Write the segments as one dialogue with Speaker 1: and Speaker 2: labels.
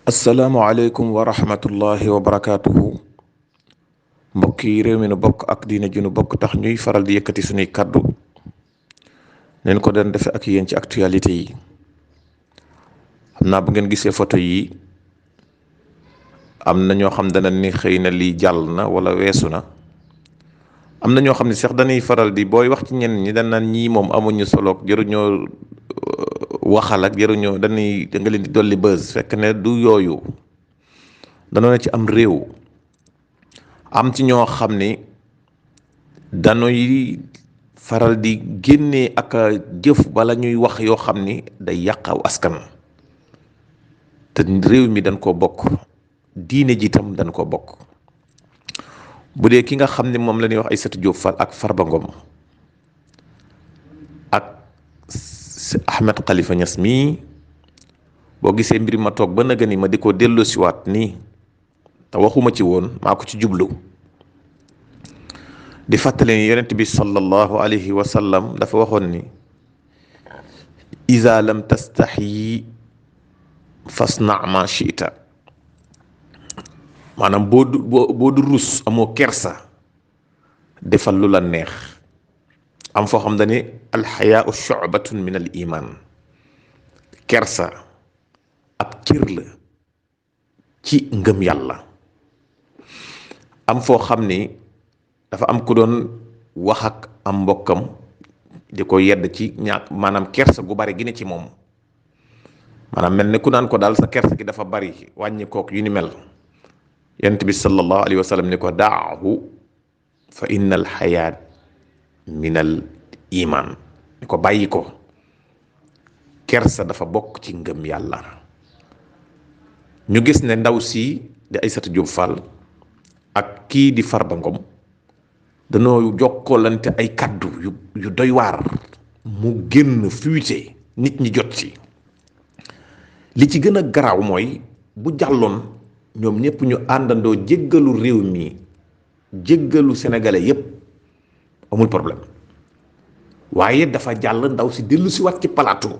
Speaker 1: asalaamualeykum wa rahmatullahi wa barakaatuhu. mbokk yi réew mi nu bokk ak diine ji nu bokk tax ñuy faral di yëkkati suñuy kaddu neen ko doon defe ak yéen ci actualité yi. xam naa bu ngeen gisee photo yi am na ñoo xam dana ni xëy na lii jàll na wala weesu na. am na ñoo xam ne sax dañuy faral di booy wax ci ñenn ñi dañ naan ñii moom amuñu soloog jëruñoo waxal ak jëruñoo dañuy da nga leen di dolli buzz fekk ne du yooyu. danoo ne ci am réew am ci ñoo xam ni dañuy faral di génnee ak a jëf bala ñuy wax yoo xam ni day yàqaw askan te réew mi dañ koo bokk diine ji tam dañ koo bokk. bu dee ki nga xam ne moom la ñuy wax Aïssatou Diop Fall ak Farba Ngom ak Ahmed Khalifa Niass mii boo gisee mbir ma toog ba naga ni ma di ko delloosiwaat nii te waxuma ci woon maa ko ci jublu di fàttali ni yonent bi sallallahu alayhi wa sallam dafa waxoon ni iza lam tastaxyi fasna ma chita, maanaam boo du rus amoo kersa defal lu la neex. am foo xam ne alxayaau shubatun min al iman, kersa ab cër la ci ngëm yàlla. am foo xam ni dafa am ku doon wax ak am mbokkam di ko yedd ci ñaak maanaam kersa gu bari gi ne ci moom, maanaam mel ne ku naan ko daal sa kersa gi dafa bari wàññi kook yu ni mel. yonent bi sallallahu alayhi wa sallam ni ko daahu fa inna al xayaat min al iman, ni ko bàyyi ko, kersa dafa bokk ci ngëm yàlla. ñu gis ne ndaw si di Aïssatou Diop Fall ak kii di Farba Ngom danoo jokkalante ay kaddu yu doy waar, mu génn fuité nit ñi jot ci. li ci gën a garaaw mooy bu jàlloon ñoom ñëpp ñu àndandoo jéggalu réew mi jéggalu sénégalais yépp amul problème, waaye dafa jàll ndaw si dellu si wat ci plateau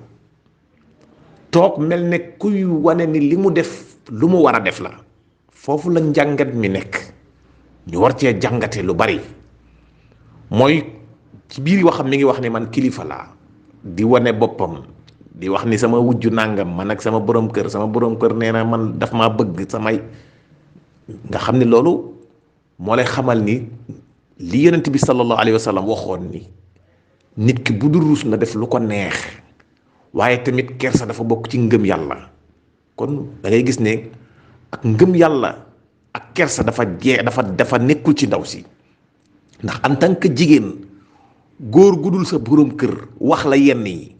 Speaker 1: toog mel ne kuy wane ni li mu def lu mu war a def la. foofu la njàngat mi nekk, ñu war cee jàngate lu bari. mooy ci biir waxam mi ngi wax ne man kilifa laa, di wane boppam, di wax ni sama wujju nàngam man ak sama borom kër nee na man daf maa bëgg samay, nga xam ne loolu moo lay xamal ni li yonent bi sallallahu alayhi wa sallam waxoon ni nit ki bu dul ruus na def lu ko neex, waaye tamit kersa dafa bokk ci ngëm yàlla. kon da ngay gis ne ak ngëm yàlla ak kersa dafa nekkul ci ndaw si. ndax en tant que jigéen, góor gudul sa borom kër wax la yenn yi,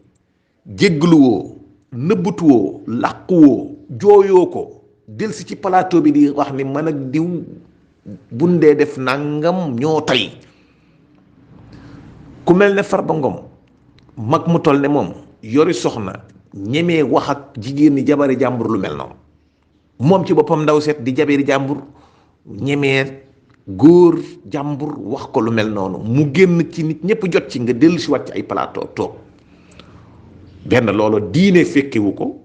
Speaker 1: jéggluwoo, nëbbatuwoo, làquwoo, jooyoo ko, delsi ci plateau bi di wax ni man ak diw bundee def nangam ñoo tey. ku mel ne Farba Ngom mag mu toll ne moom yori soxna ñemee wax ak jigéen ñi jabari jàmbur lu mel noonu, moom ci boppam ndaw seet di jabari jàmbur ñemee góor jàmbur wax ko lu mel noonu, mu génn ci nit ñëpp jot ci nga dellu si wàcc ay plateau toog. benn loolu diine fekkiwu ko,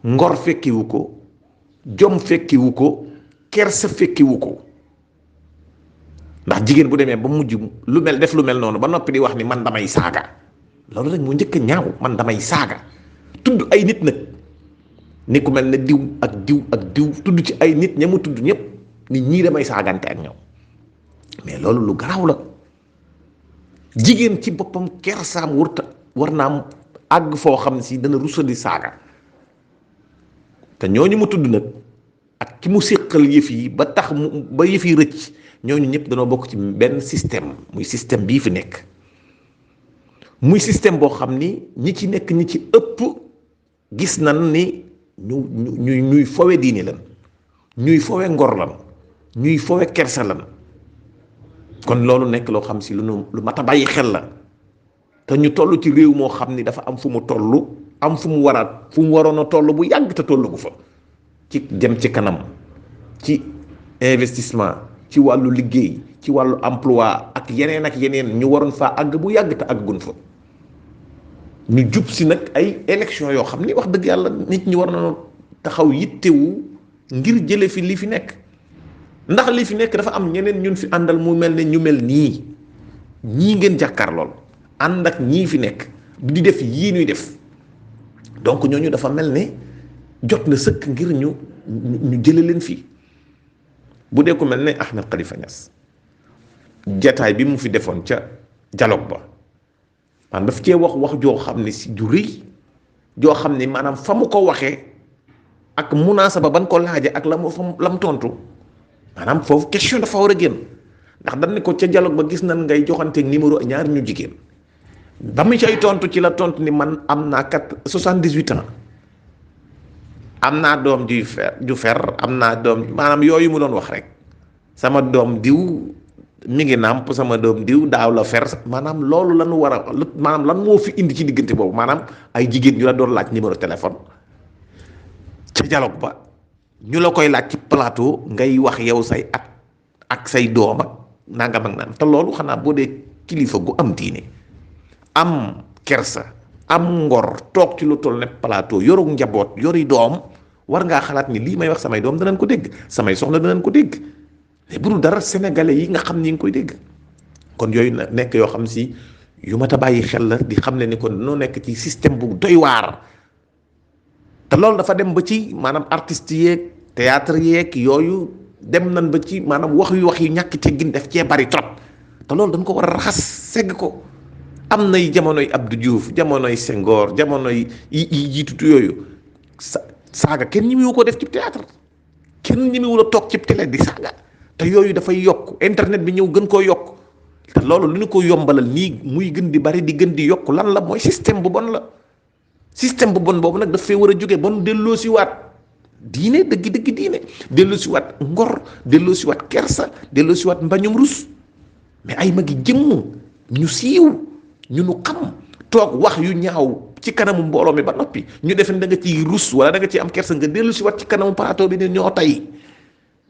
Speaker 1: ngor fekkiwu ko, jom fekkiwu ko, kersa fekkiwu ko. ndax jigéen bu demee ba mujj lu mel def lu mel noonu ba noppi di wax ni man damay saaga, loolu rek mu njëkk a ñaaw. man damay saaga, tudd ay nit nag ni ku mel ne diw ak diw ak diw, tudd ci ay nit ña mu tudd ñëpp ni ñii damay saagante ak ñoom. mais loolu lu garaaw la. jigéen ci boppam kersaam war naa àgg foo xam ne si dana rusali saaga. te ñooñu mu tudd nag ak ki mu séqal yëf yi ba tax ba yëf yi rëcc, ñooñu ñëpp danoo bokk ci benn système, muy système bii fi nekk. muy système boo xam ni ñi ci nekk ñi ci ëpp gis nan ni ñuy fowe diini lan, ñuy fowe ngor lan, ñuy fowe kersa lan. kon loolu nekk loo xam si lu mat a bàyyi xel la. te ñu toll ci réew moo xam ni dafa am fu mu toll, am fu mu waroon a toll bu yàgg te tollu gu fa, ci dem ci kanam, ci investissement, ci wàllu liggéey, ci wàllu emploi ak yeneen ñu waroon faa àgg bu yàgg te àggun fa. ñu jub si nag ay élection yoo xam ni wax dëgg yàlla nit ñi war na taxaw yittewu ngir jële fi li fi nekk. ndax li fi nekk dafa am ñeneen ñun fi àndal mu mel ne ñu mel nii ñii ngeen jàkkaar lool ànd ak ñii fi nekk di def yii ñuy def. donc ñooñu dafa mel ne jot na sëkk ngir ñu jële leen fii. bu dee ku mel ne Ahmed Khalifa Niass jataay bi mu fi defoon ca dialogue ba maanaam daf cee wax joo xam ne si ju rëy joo xam ne maanaam fa mu ko waxee ak munaasaba ban ko laaje ak la mu tontu maanaam foofu question dafa war a génn ndax dañ ne ko ca dialogue ba gis nañ ngay joxanteeg numéro ñaar ñu jigéen ba mu cay tontu ci la tontu ni man am naa 78 ans am naa doom ju fer am naa doom maanaam yooyu mu doon wax rek sama doom diw mi ngi nàmp sama doom diw daaw la fer maanaam loolu lañu war a maanaam lan moo fi indi ci diggante boobu maanaam ay jigéen ñu la doon laaj numéro téléphone ca dialogue ba ñu la koy laaj ci plateau ngay wax yow say at ak say doom ak nangam ak naan te loolu xanaa boo dee kilifa gu am diine am kersa am ngor toog ci lu toll ne plateau yoru njaboot yori doom war ngaa xalaat ni lii may wax samay doom danañ ko dégg samay soxna danañ ko dégg mais bu dul dara sénégalais yi nga xam ni ngi koy dégg kon yooyu nekk yoo xam si yu mat a bàyyi xel la di xam ne ni kon noo nekk ci système bu doy waar te loolu dafa dem ba ci maanaam artistes yeeg théâtre yeeg yooyu dem nañ ba ci maanaam wax yu ñàkk teggin def cee bari trop te loolu dañ ko war a raxas segg ko. am nay jamonoy Abdou Diouf jamonoy Senghor jamonoy yi jiitutu yooyu saaga kenn ñi mu ko def ci théâtre kenn ñi mu la toog ci télé di saaga te yooyu dafay yokk internet bi ñëw gën koo yokk te loolu lu ñu ko yombalal nii muy gën di bari di gën di yokk lan la mooy système bu bon la système bu bon boobu nag daf fee war a jóge bon delloo si waat diine dëgg diine delloo si waat ngor delloo si waat kersa delloo si waat mbañum rus mais ay magi jëmm ñu siiw ñu nu xam toog wax yu ñaaw ci kanamu mbooloo mi ba noppi ñu defe ne da nga ciy rus wala da nga ciy am kersa nga dellu si wat ci kanamu plateau bi ne ñoo tey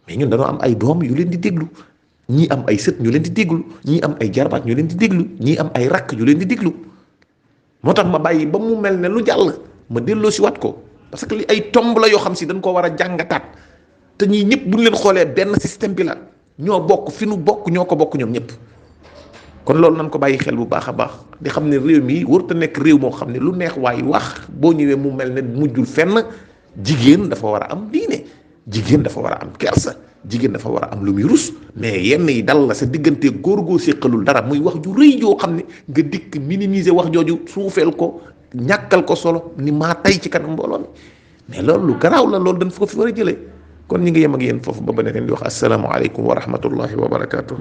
Speaker 1: mais ñun dañoo am ay doom yu leen di déglu ñii am ay sët ñu leen di déglu ñii am ay jarbaat ñu leen di déglu ñii am ay rakk ñu leen di déglu moo tax ma bàyyi ba mu mel ne lu jàll ma delloo si wat ko parce que li ay tomb la yoo xam si dañ ko war a jàngataat te ñii ñëpp bu ñu leen xoolee benn système bi la ñoo bokk fi nu bokk ñoo ko bokk ñoom ñëpp. kon loolu nañ ko bàyyi xel bu baax a baax di xam ne réew mi warut a nekk réew moo xam ne lu neex waay wax boo ñëwee mu mel ne mujjul fenn jigéen dafa war a am diine jigéen dafa war a am kersa jigéen dafa war a am lu muy rus mais yenn yi dal la sa diggante góor goo séqalul dara muy wax ju rëy joo xam ne nga dikk minimiser wax jooju suufeel ko ñàkkal ko solo ni maa tay ci kanam mbooloo mi mais loolu lu garaaw la loolu dañ fa ko fi war a jëlee kon ñi ngi yem ak yéen foofu ba beneen di wax asalaamaaleykum wa rahmatullahi wa barakaatu.